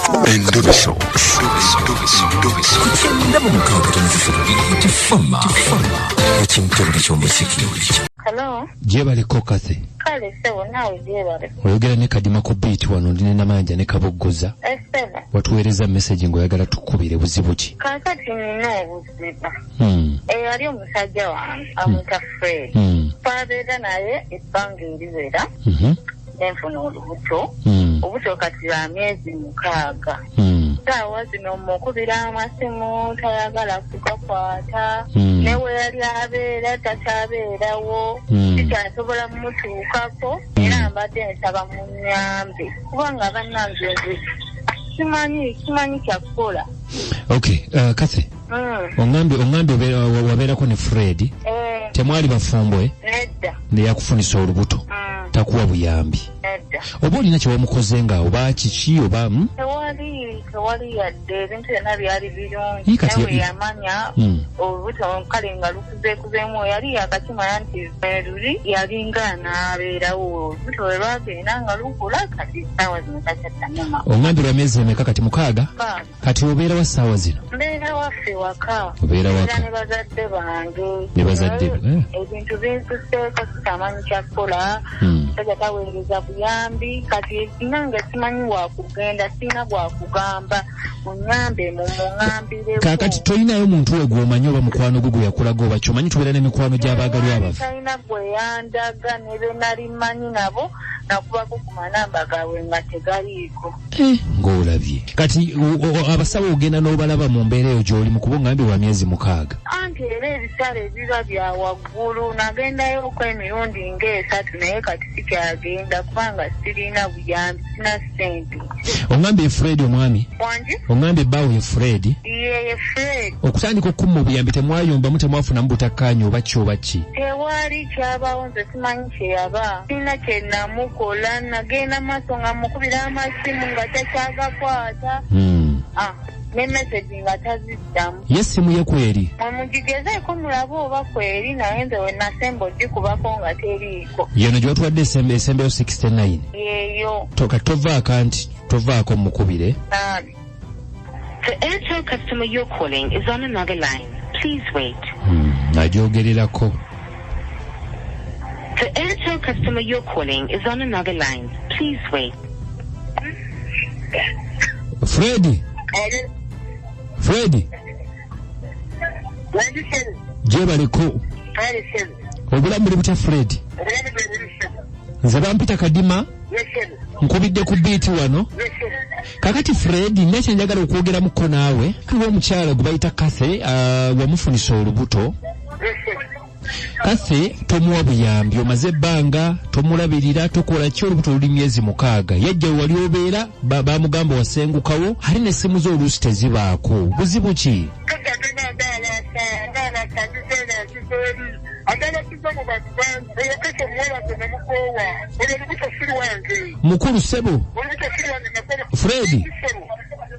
Endobeso. Ku 96.3 ekimutebule ky'omuziki. Hello. Gyebaleko Kathy. Kale ssebo, naawe gyebale. Oyogera ne Kadima ku beat wano, ndi ne Namayanja ne Kaboggoza. Essebo. Watuweereza message ng'oyagala tukubire, buzibu ki? Kaakati nina obuzibu. Eyali omusajja wange amuyita Fred. Twabeera naye ebbanga eriwera, nenfuna olubuto. Obuto kati lwa myezi 6. Saawa zino mukubira amasimu tayagala kugakwata. Ne we yali abeera takyabeerawo. Sikyasobola mmutuukako. Era mbadde nsaba munnyambe kubanga bannange nze simanyi kyakukola. Okay, Kathy. Oŋŋambye wabeerako ne Fred. Eh. Temwali bafumbo, eh? Nedda. Ne yakufunisa olubuto. Takuwa buyambi. Nedda. Oba olina kye wamukoze nga oba kiki oba? Tewali yadde, ebintu byonna byali birungi. Ye kati Naye bwe yamanya olubuto kale nga lukuzeekuzeemu, yali yakakimanya nti luli yalinga anaabeerawo. Olubuto bwe lwagenda nga lukula, kati essaawa zino takyaddamu. Oŋŋambye lwa myezi emeka kati? 6? 6. Kati obeera wa ssaawa zino? Mbeera waffe waka. Obeera waka. Mbeera ne bazadde bange. Ne bazadde bo, eh. Ebintu binsuseeko, sitamanyi kyakukola. Musajja taweereza buyambi, kati nange simanyi wakugenda, sirina gwakugamba munyambe, mumuŋambireko. Kaakati tolinayo muntu we gw'omanyi oba mukwano gwo gwe yakulaga oba kyomanyi? Tubeera n'emikwano gy'abaagalwa baffe. Talina gwe yandaga, ne be nali mmanyi nabo nakubako ku manamba gaabwe nga tegaliiko. Ng'olabye kati abasawo ogenda n'obalaba mu mbeera eyo gy'oli mu kuba oŋŋambye wa myezi 6. Anti era ebisale biba bya waggulu, nagendayoko emirundi ng'esatu, naye kati sikyagenda kubanga sirina buyambi, sina ssente. Oŋŋambye Fred omwami? Wangi? Oŋŋambye bbaawo ye Fred? Ye Fred. Okutandika okkumma obuyambi temwayombamu, temwafunamu butakkaanya oba ki oba ki? Tewali kyabawo, nze simanyi kye yaba, sirina kye namukola. Nagenda maaso nga mukubira amasimu nga takyagakwata. Ne message nga taziddamu. Ye essimu ye kweri? Mwe mugigezeeko mulabe oba kweri, naye nze we nasemba ogikubako nga teriiko. Yeno gye watuwadde esembeyo 69? Yeeyo. Kati tovaako, anti tovaako, mukubire. Nabi. The Airtel customer you're calling is on another line. Please wait. Agyogererako. The Airtel customer you're calling is on another line. Please wait. Fred. Fred. Wangi ssebo. Gyebaleko. Kale ssebo. Obulamu buli butya, Fred? Obulamu bwe buli ssebo. Nze bampita Kadima. Ye ssebo. Nkubidde ku beat wano. Ye ssebo. Kakati Fred, nina kye njagala okwogeramuko naawe. Waliwo omukyala gwe bayita Kathy, wamufunisa olubuto. Ye ssebo. Kathy tomuwa buyambi, omaze ebbanga tomulabirira, tokola ki, olubuto luli myezi 6. Yajja we wali obeera, bamugamba wasengukawo, ate n'essimu ze oluusi tezibaako. Buzibu ki? Kati agenda ng'alasa, ng'alasa, nzize nzize eri. Agala kiza mu bantu bangi. Oyo Kathy omuwala nze namukoowa. Olwo olubuto si lwange. Mukulu ssebo. Olubuto si lwange, nakola. Fred. Ssebo.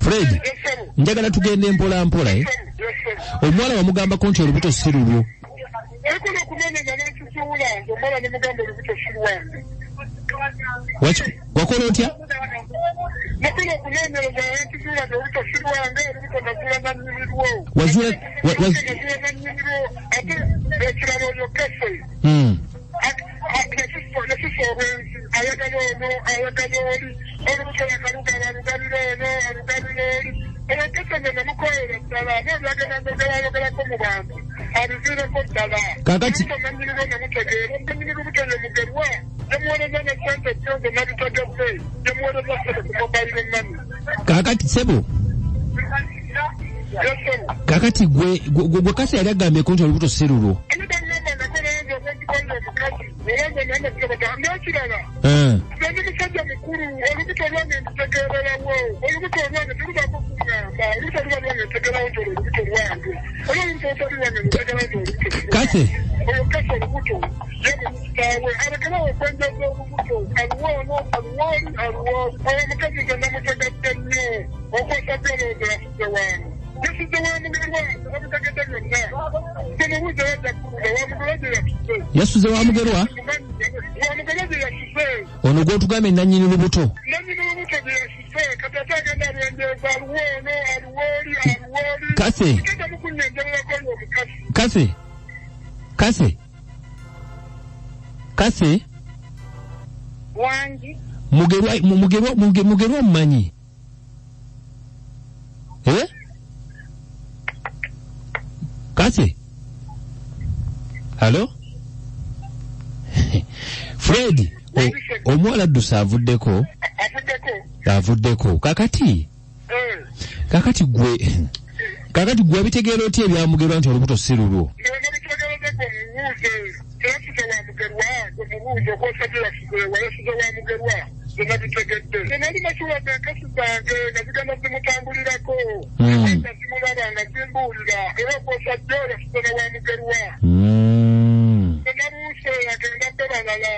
Fred. Ye ssebo. Njagala tugende mpola mpola, eh? Ye ssebo. Omuwala wamugambako nti olubuto si lulwo? Nakola okunoonya n'ekizuula nze omuwala ne mugamba olubuto si lwange. Wakola otya? Nakola okunoonyereza n'ekizuula nti olubuto si lwange, olubuto nazuula nannyini lwo. Wazuula, Olubuto nazuula nannyini lwo, ate ekirala oyo Kathy. Yasusa obwenzi, ayagala ono, ayagala oli, olubuto yakalugaba, alugabira ono, alugabira oli. Oyo Kathy nze namukoolera ddala, ate ebyagenda ndogeraayogerako mu bantu, abiviireko ddala. Kaakati Olubuto nannyini lwo namutegeera, nannyini lubuto ye Mugerwa. Yamuweereza ne ssente ssente nabitegedde, yamuweereza ssente ku mobile money. Kaakati ssebo. Yes, ssebo. Kaakati gwe Kathy yali agambyeko nti olubuto si lulwo? Ani bangamba nakola nze obwenzi omukazi, era nze namba zirabata. N'ekirala, nze ndi musajja mukulu, olubuto lwange ndutegeererawo. Olubuto lwange terubaako kuŋŋamba, olubuto luba lwange ntegeerawo nti olwo olubuto lwange. Olwo olubuto lutali lwange ntegeerawo nti olubuto si lwange. Kathy. Oyo Kathy olubuto ye kitaawe, alekerawo okwenjaza olubuto, aluwa ono, aluwa oli, aluwa oli. Oyo omukazi nze namutegadde nnyo, okwasa byolowooza yasudde wange. Yasudde wa Mugerwa, namutegedde byonna. Temubuuza yajja kubuuza, wa Mugerwa gye yasudde. Yasuze wa Mugerwa? Wa Mugerwa gye yasuze. Ono gw'otugambye nannyini lubuto? Nannyini lubuto gye yasuze, kati ate agenda alwenja Ndowooza aliwo ono, aliwo oli, aliwo oli. Kase. Kigenda mukunnyenjererako oyo omukazi. Kase, kase, kase. Wangi. Mugerwa, mugerwa, mugerwa omumanyi? Eh? Kase, halo Fred, omuwala adduse, avuddeko. Avuddeko. Avuddeko. Kakati kakati gwe wabitegeera otya ebyamugerwa nti olubuto si lulwo? Nabitegeereze, gwe mubuuze. Teyasuze wa Mugerwa, gwe mubuuze okwosabye yasuzewa, yasuze wa Mugerwa. Nze nabitegedde. Nze nali nakiwadde enkasi zange nga zigenda zimutambulirako. Nga zimulaba nga zimbuulira era okwosajja yasuze ne wa Mugerwa. Nze nabuuse agenda bbe balala.